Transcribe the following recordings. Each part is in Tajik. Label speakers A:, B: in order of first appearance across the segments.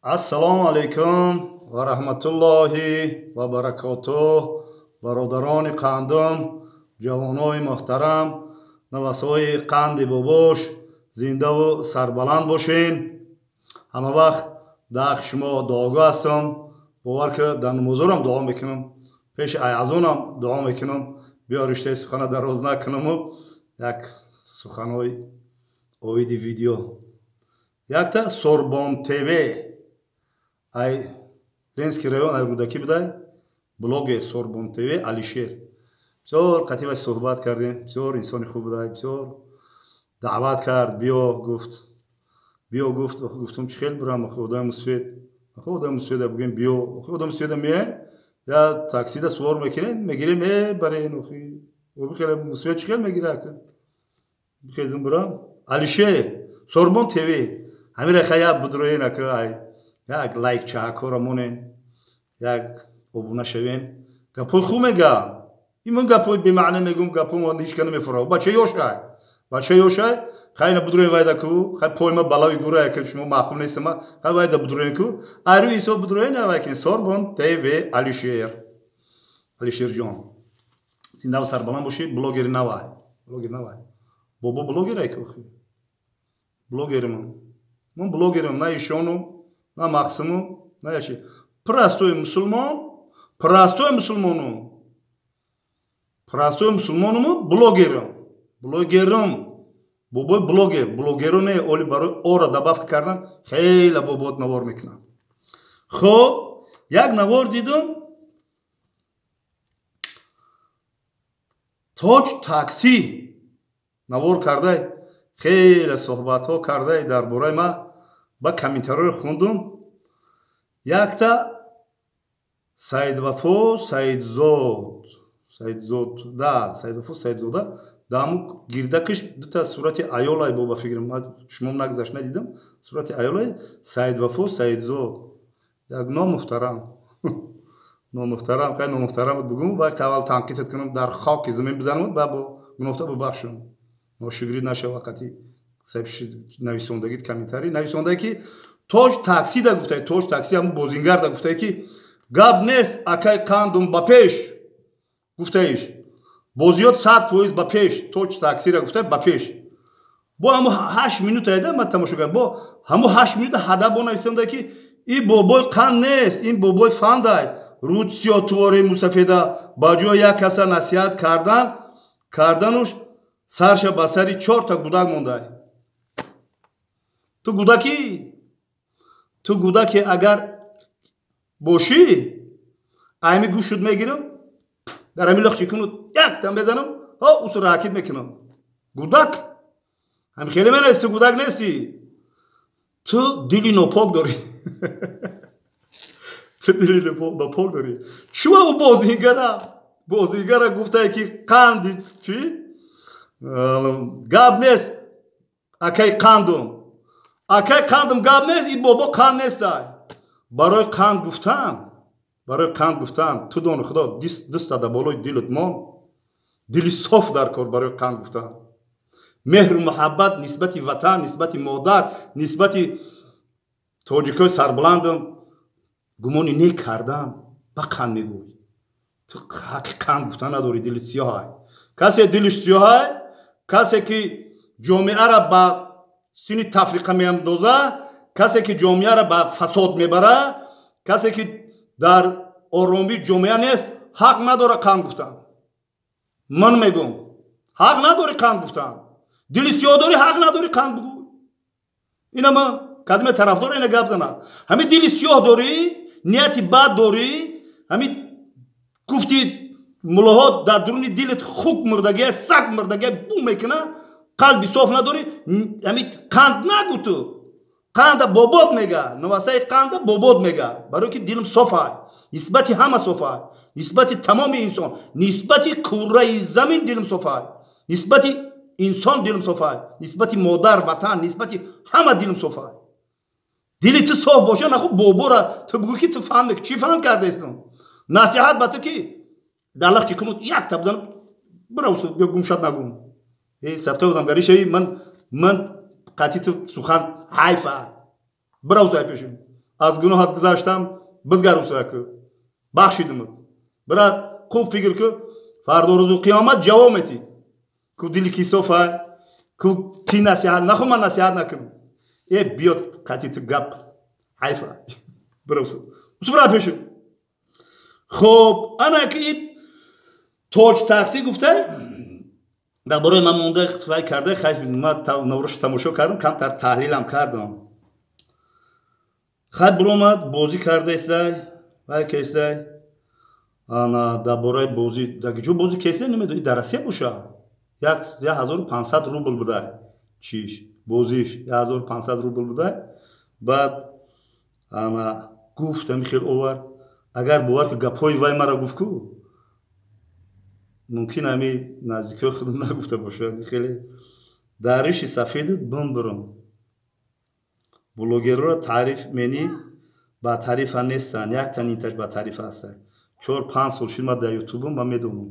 A: Ассалому алайкум ва раҳматуллоҳи ва баракотуҳ. Бародарони қандум, ҷавонои муҳтарам, навасҳои қанди бобош, зиндаву сарбаланд бошен. Ҳама вақт дар шумо дуогӯ ҳастам. Бовар ки дар намозорам дуо мекунам, пеши айазонам дуо мекунам. Биё риштаи сухана дароз накунаму як суханҳои оиди видео. Якта Сорбон ТВ ай Ленский район, ай Рӯдакӣ будай, блогер Сорбон ТВ Алишер. Бисёр қатъи вай суҳбат кардем, бисёр инсони хуб будай, бисёр даъват кард, биё гуфт, биё гуфт. Гуфтум, чӣ хел бирам, охи одами мусфед, охи одами мусфеда бугем биё, охи одами мусфеда меяй, я таксида сувор мекунем, мегирем, мебарен, охи хеле мусфед чӣ хел мегира, бихезм бирам. Алишер Сорбон ТВ ҳамира хая будроен, ака ай як лайк чаҳакора монен, як обуна шавен. Гапҳои хуб мега. Имон гапҳои бемаъна мегум, гапҳо ҳеч ка намефура. Бача ёшай, бача ёшай, хайна будроен вайда ку, хай пойма балави гура, ки шумо маъқул нестама, хай вайда будроен ку. Айрӯи ҳисоб будроен авайкин Сорбон ТВ Алишер. Алишерҷон, зиндаву сарбаланд бошӣ, блогери навай, блогери навай. Бобо блогерай ку, блогермон. Ман блогерам, на ишону, на мақсиму, на яши. Простой мусулмон, простой мусулмону. Простой мусулмонуму блогерам. Блогерам. Бобой блогер, блогеру не, оли барои ора добавка кардан хеле бобот навор мекунам. Хоб, як навор дидум. Тоҷ такси навор кардай, хеле суҳбатҳо кардай дар бораи ма, ба комментариҳоро хондум. Якта Саидвафо Саидзод, Саидзод, да, Саидвафо Саидзода, дааму гирдакиш дута сурати аёлай, бо ба фикрам, шумом нагзашт, надидам, сурати аёлай Саидвафо Саидзод. Як номуҳтарам, номуҳтарам, хай номуҳтарам бугум, баъд аввал танқисат кунам, дар хоки замин бизанам, баъд бо гуноҳта бубахшам. Ношукрӣ нашава қатъи нависондагит комментарий нависонда ки Тоҷ такси да гуфтай, Тоҷ такси ҳамун бозингар да гуфтай ки гап нест, акай қандум ба пеш гуфтаиш. Бозиёт 100% ба пеш, Тоҷ таксира гуфтай ба пеш. Бо ҳаму 8 минута еда ман тамошо кардам. Бо ҳаму 8 минута ҳада бо нависонда ки ин бобой қанд нест, ин бобой фандай. Рӯд сиёҳтувори мусафеда ба ҷои як каса насиҳат кардан, кардануш сарша ба сари чорта гудак мондай. Ту гудакӣ? Ту гудаке агар бошӣ, айми гӯшут мегирам, дар ҳами лохчи куну яктан безанам, ҳо усу ракит мекунам. Гудак? Ҳами хеле менаст, ту гудак нестӣ. Ту дили нопок дорӣ. Ту дили нопок дорӣ. Чуа ӯ бозингара? Бозингара гуфтае ки қанди чӣ? Гап нест, акай қандум. Акай қандум гап нест, ин бобо қанд нестай. Барои қанд гуфтан, барои қанд гуфтан, ту дони худо дустада болои дилат мон, дили соф дар кор барои қанд гуфтан. Меҳру муҳаббат нисбати ватан, нисбати модар, нисбати тоҷикои сарбаландам гумони нек кардан ба қанд мегӯй. Ту ҳаққи қанд гуфтан надорӣ, дили сиёҳай. Касе дилиш сиёҳай, касе ки ҷомеаро ба сини тафриқа меандоза, касе ки ҷомеаро ба фасод мебара, касе ки дар оромии ҷомеа нест, ҳақ надора қанд гуфтан. Ман мегӯм, ҳақ надорӣ қанд гуфтан. Дили сиёҳ дорӣ, ҳақ надорӣ қанд бугӯй. Ина ман кадиме тарафдор ина гап зана. Ҳами дили сиёҳ дорӣ, нияти бад дорӣ, ҳами гуфти мулоҳо дар дуруни дилат хук мурдагия, саг мурдагия бу мекуна, қалби соф надорӣ, ҳами қанд нагӯ ту. Қанда бобот мега, новасаи қанда бобот мега, барои ки дилам софай, нисбати ҳама софай, нисбати тамоми инсон, нисбати курраи замин дилам софай, нисбати инсон дилам софай, нисбати модар, ватан, нисбати ҳама дилам софай. Дили ту соф боша, наху бобора ту бугӯ ки ту фан мекунӣ. Чӣ фан кардаистам? Насиҳат ба ту ки дар лахчи куну як та бизанам, бирав ё гумшад нагум. Э, садқаи одамгарӣ шавӣ, ман қатъи ту сухан ҳайфа. Бирав сай пешум. Аз гуноҳат гузаштам, бизгар усаку. Бахшидимат. Брат, хуб фикр ку, фардо рӯзу қиёмат ҷавоб метӣ. Ку дили кисофа, ку ки насиҳат нахо, ман насиҳат накунам. Э, биёд қати ту гап. Ҳайфа. Бира усу. Усу бира пешу. Хоб, ана ки тоҷ таксӣ гуфта, дар бораи ман монда вай карда, хайф, ман наврош тамошо кардам, камтар таҳлилам кардам. Хай, биромад, бозӣ кардаестай, вай кестай. Ана дар бораи бозӣ, дар ҷо бозӣ кестай, намедонӣ, дар Россия боша. 1500 рубл буда чиш, бозиш 1500 рубл буда. Баъд ана гуфт, ами хел овард. Агар бовар ки гапҳои вай мара гуфт ку, мумкин ами наздикиҳои худам нагуфта бошад. Хеле дар риши сафедат бимбирам. Блогерро таъриф мени ба таърифа нестанд, як танинташ ба таъриф ҳаста. 4-5 сол шуд ман дар ютубам, ман медонам.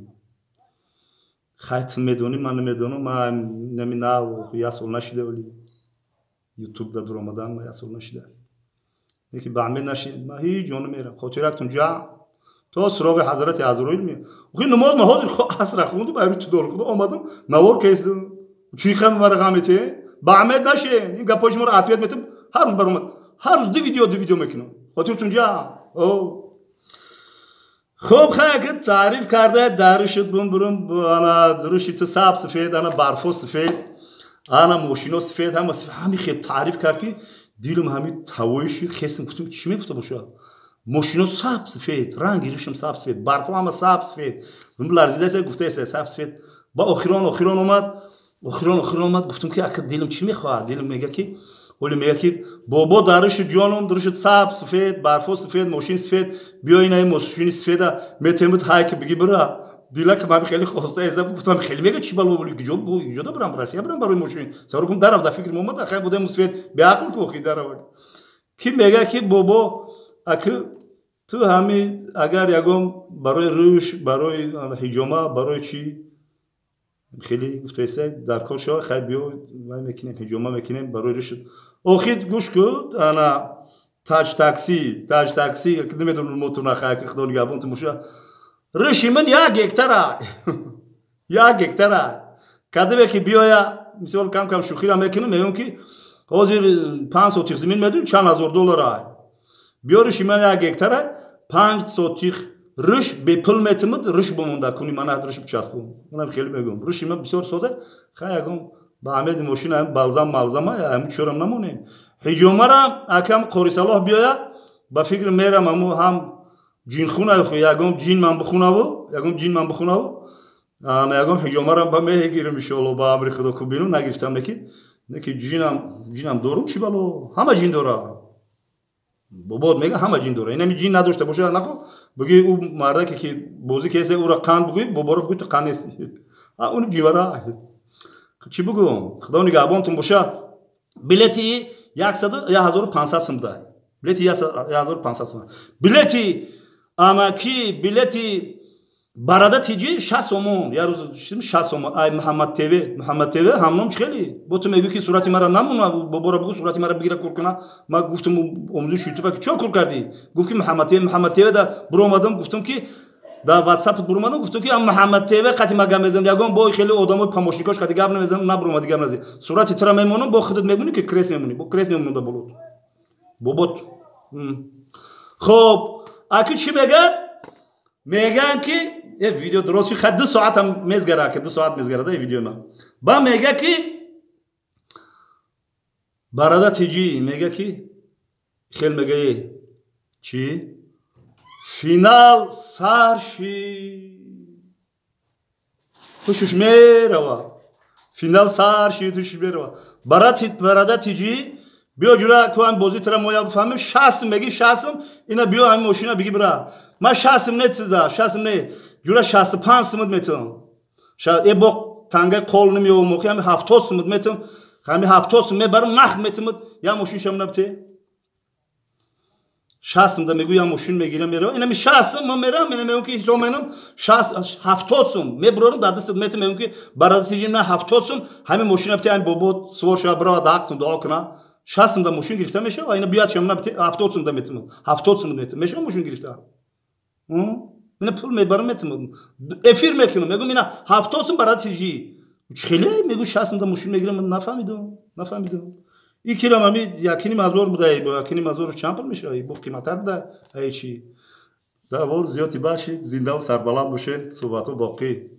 A: Хай, ту медонӣ, ман намедонам. Ман нами нав як сол нашида, вале ютуб да дуромадан ман як сол нашида. Леки ба амед нашид, ман ҳеҷ ҷо намерам. Хотирактон ҷа то суроғи ҳазрати Азроил ме. Охи, намоз ма ҳозир асра хунду, ба рӯи тудор худо омадам, навор кесдам. Чӣ хам мара ғам метӣ? Ба амед наше. Ин гапҳои шуморо ответ метам, ҳар рӯз баромад. Ҳар рӯз ду видео, ду видео мекунам. Хотиртон ҷа. О. Хуб, хай, ки таъриф карда, дару шуд бум бурум, ана руши ту саб сафед, ана барфо сафед, ана мошино сафед, ҳама сафед, ҳами хел таъриф кард ки дилам ҳами тавои шуд, хестам, гуфтам, чӣ мегуфта боша? Мошино саб сафед, ранги ришам саб сафед, барфо ҳама саб сафед. Ларзидаеса, гуфтаеса саб сафед. Ба охирон охирон омад, охирон охирон омад, гуфтам ки ака дилам чӣ мехоҳад? Дилам мега ки оли мега ки бобо даруши ҷоном, даруши саб сафед, барфо сафед, мошин сафед, биё ина мошини сафеда метемуд, ҳай ки биги бира. Дила ки ман хеле хоста эза гуфтам, хеле мега чӣ бало, куҷо куҷо да бирам, Россия бирам барои мошин. Савор кун, дарав, дар фикр омада, хай будем сафед, беақл ку охи дарав. Ки мега ки бобо аки ту ҳами агар ягон барои рӯш, барои ҳиҷома, барои чӣ хеле гуфтаеса дар кор шава, хай биё, вай мекунем, ҳиҷома мекунем барои рӯш. Охир гӯш ку, ана таҷ такси, таҷ такси, намедонам мотуна, хай ки худо нигаҳбон ту боша. Рӯши ман 1 гектара, 1 гектара. Кадаме ки биёя, мисол, кам кам шӯхира мекунам, мегӯям ки ҳозир 5 сотих замин медонӣ чанд ҳазор доллара. Биё, рӯши ман 1 гектара, 5 сотих рӯш бепул метимуд, рӯш бомонда куни, мана рӯш бичаспум. Манам хеле мегӯям, рӯши ман бисёр соза. Хай, ягон ба амеди мошина балзам малзама ҳаму чорам намонем. Ҳиҷомара акам Қорисалоҳ биёя, ба фикр мерам, аму ҳам ҷинхуна, ягон ҷин ман бихунаву, ягон ҷин ман бихунаву, ана ягон ҳиҷомара ба мегирам, иншоалло, ба амри худо ку бинум, нагирифтам, неки ҷинам, ҷинам дорум, чӣ бало, ҳама ҷин дора. Бобод мега, ҳама ҷин дора. Инами ҷин надошта боша, нахо буги, ӯ мардаке ки бозӣ кесе, ӯра қанд бугӯй, боборо бугӯй, ту қанд нести. Он ҷинвара чӣ бугӯм? Худо нигаҳбонтон боша. Билети 1500 сум буда, билети 1500 сум, билети анаки, билети барада тиҷи 60 сомон, як рӯз 60 сомон. Ай Муҳаммад ТВ, Муҳаммад ТВ ҳамном хеле бо ту мегӯ ки сурати мара намуна, бобора бугӯ сурати мара бигира, кур куна. Ма гуфтам омӯзиши ютуба ки чо кур кардӣ? Гуфт ки Муҳаммад ТВ, Муҳаммад ТВ да буромадам, гуфтам ки дар ватсап буромадам, гуфтам ки Муҳаммад ТВ қати ма гап мезанам, ягон бо хеле одамои помощникош қати гап намезанам, набуромади гап назӣ. Сурати тура мемонам, бо худат мемонӣ ки крес мемонӣ, бо крес мемонам да болот бобот. Хоб, аки чӣ мегӯяд? Мегӯянд ки е видео дуруст шуд, 2 соатам мезгара, ки 2 соат мезгара да видео ма. Ба мега ки барада тиҷи мега ки хел мега е чӣ финал сар шид, хушуш мерава, финал сар шид, хушуш мерава. Барада тиҷи, биё ҷура ку, ҳами бозӣ тара моя бифаҳмем. 60 меги, 60-м ина, биё ҳами мошина биги бира. Ман 60-м не, тиза 60-м не, ҷура, 65 сумуд метавам. Э, бо тангаи қол намеёвам, охи ҳами 70 сумуд метавам, ҳами 70 сум мебарам, нахт метавмуд, як мошин шам набте. 60-м да мегӯ, як мошин мегирам, меравам, инами 60-м ман мерам, ина мегӯм ки ҳисоб менам, 70 сум мебурорам, дар дастат метавам, мегӯм ки барадасиҷи на 70 сум, ҳами мошина бте, ҳами бобо сувор шава, бирава, да ҳақтум дуо куна. 60 сум да мошин гирифта мешава, ина биёд шам, 70 сум да метимад, 70 сум метимад, мешава мошин гирифта. Ина пул мебарам, метимад, эфир мекунам, мегӯм, ина 70 сум барат тижи хеле, мегӯ, 60 сум да мошин мегирам. Нафаҳмидам, нафаҳмидам. И килам ами 1,5 ҳазор буда, бо 1,5 ҳазору чанд пул мешава, бо қиматтар буда. Ай чи давор зиёди башид, зиндаву сарбаланд бошед, суҳбатҳо боқӣ.